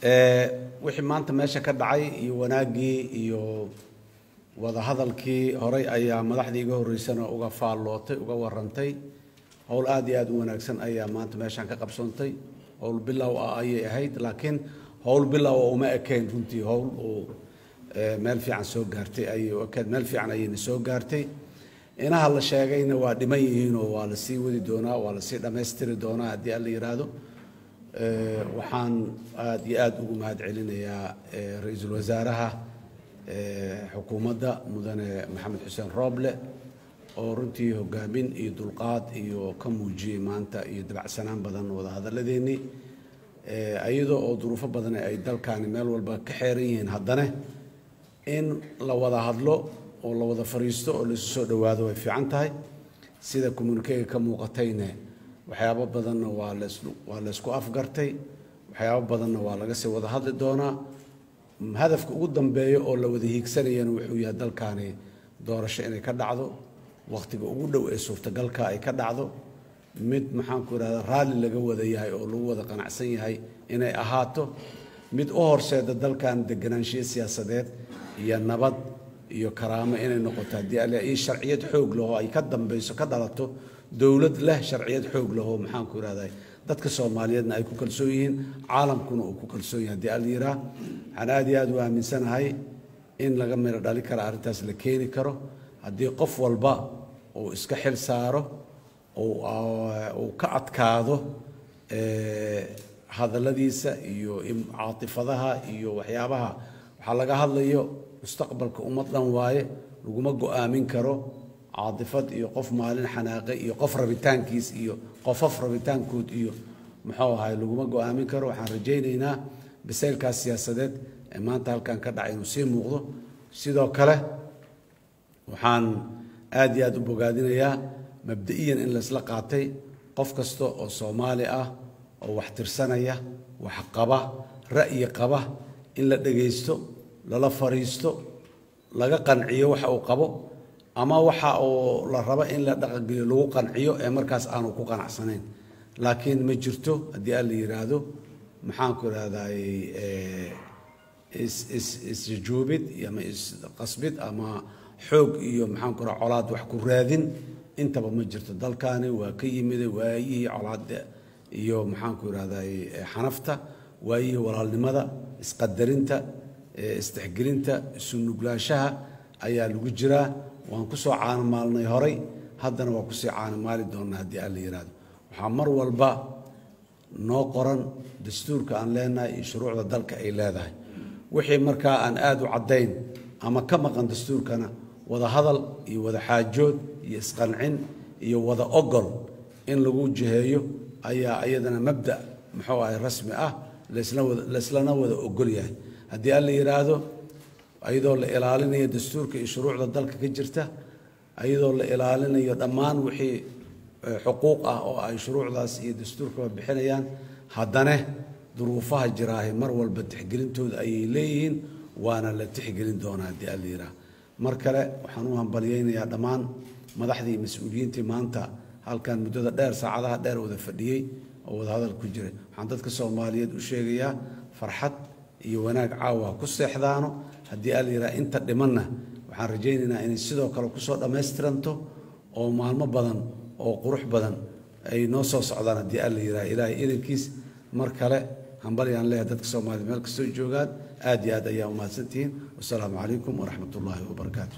Wixii maanta meesha ka dhacay iyo wanaaggii iyo wadahadalkii horay ayaa madaxdii iga horreysana uga faallootay, uga warantay. Howl aad iyo aad u wanaagsan ayaa maanta meeshaan ka qabsoontay. Howl bilow ah ayay ahayd, laakiin howl bilow ah uma ekayn runtii. Howl uu meel fiican soo gaartay ayay u ekayd, meel fiican ayayna soo gaartay. Inaha la sheegayna waa dhiman yihiinoo waa la sii wadi doonaa, waa la sii dhammaystiri doonaa haddii Alla yidhaahdo. Waxaan aad iyo aad ugu mahad celinayaa ra-iisul wasaaraha xukuumadda, Mudane Maxamed Xuseen Rooble, oo runtii hogaamin iyo dulqaad iyo ka muujiyey maanta iyo dabacsanaan badan wadahadalladeennii, iyadoo oo duruufo badan ay dalkaani meel walba ka xeeran yihiin. Haddana in la wada hadlo oo la wada fariisto oo laisu soo dhowaado way fiican tahay. Sida communiquega ka muuqatayne, waxyaabo badanna waa laysku afgartay, waxyaabo badanna waa laga sii wada hadli doonaa. Hadafka ugu dambeeya oo la wada hiigsanayana wuxuu yahay dalkaani doorasho inay ka dhacdo wakhtiga ugu dhow ee suurtagalka ay ka dhacdo, mid, maxaan ku idhahda, raalli laga wada yahay oo lagu wada qanacsan yahay inay ahaato, mid u horseeda dalkan deganaanshiyo siyaasadeed iyo nabad iyo karaamo inay noqoto haddii Alle iyo sharciyad xoog leh oo ay ka dambayso, ka dhalato dowlad leh sharciyad xoog leh oo, maxaan ku idhahdaa, dadka Soomaaliyeedna ay ku kalsoon yihiin, caalamkuna uu ku kalsoon yahay haddii Alla yiraa. Waxaan aad iyo aad u aaminsanahay in laga miro dhali karo arrintaas, la keeni karo haddii qof walba uu iska xil saaro, uu ka adkaado hadalladiisa iyo caatifadaha iyo waxyaabaha. Waxaa laga hadlayo mustaqbalka ummad dhan waaye, laguma go'aamin karo caatifad iyo qof maalin xanaaqe iyo qof rabitaankiis iyo qofof rabitaankood iyo, muxuu ahay, laguma go'aamin karo. Waxaan rajaynaynaa bisaylkaas siyaasadeed ee maanta halkan ka dhacay inuu sii muuqdo. Sidoo kale waxaan aad iyo aad u bogaadinayaa mabda'iyan in laysla qaatay qof kasta oo Soomaali ah oo wax tirsanaya, wax qaba, ra'yi qaba, in la dhegaysto, lala fariisto, laga qanciyo waxa uu qabo ama waxa uu la rabo in la dhaqangeliyo lagu qanciyo ee markaas aanu ku qanacsanayn. Laakiin ma jirto haddii Alla yidhaahdo, maxaan ku idhahday, is is isjujuubid ama isqasbid ama xoog iyo, maxaan ku raha, colaad wax ku raadin intaba ma jirto. Dalkaani waa ka yimiday waayihii colaadda iyo, maxaan ku idhahday, xanafta, waayihii walaalnimada, isqadarinta, istixgelinta, isu nuglaanshaha ayaa lagu jiraa. Waan kusoo caanamaalnay horay, haddana waa kusii caanamaali doonaa haddii Alla yidhaahdo. Waxaa mar walba noo qoran dastuurka aan leenahay iyo shuruucda dalka ay leedahay. Wixii markaa aan aada u caddayn ama ka maqan dastuurkana, wada hadal iyo wada xaajood iyo isqancin iyo wada ogol in lagu jiheeyo ayaa iyadana mabda, muxuu ahay, rasmi ah, laysla wada layslana wada ogol yahay haddii Alla yidhaahdo, iyadoo la ilaalinayo dastuurka iyo shuruucda dalka ka jirta, iyadoo la ilaalinayo dhammaan wixii xuquuq ah oo ay shuruucdaas iyo dastuurkaba bixinayaan. Haddana duruufaha jiraahi mar walba tixgelintooda ayay leeyihiin, waana la tixgelin doonaa haddii Alla yidhaah. Mar kale waxaan u hambalyaynayaa dhammaan madaxdii iyo mas-uuliyiintii maanta halkan muddada dheer, saacadaha dheer wada fadhiyey oo wada hadal ku jiray. Waxaan dadka Soomaaliyeed u sheegayaa farxad iyo wanaag caawa ku seexdaano haddii Alla yidhaah. Inta dhimanna waxaan rajaynaynaa inay sidoo kale kusoo dhammaystiranto oo maalmo badan oo qurux badan ay noo soo socdaan haddii Alla yidhaah, Ilaahay idankiis. Mar kale hambalyaan leeyahay dadka Soomaaliyed meel kastoo joogaan. Aad iyo aad ayaa umahadsantihiin. Wasalaamu calaykum waraxmat ullaahi wabarakaatu.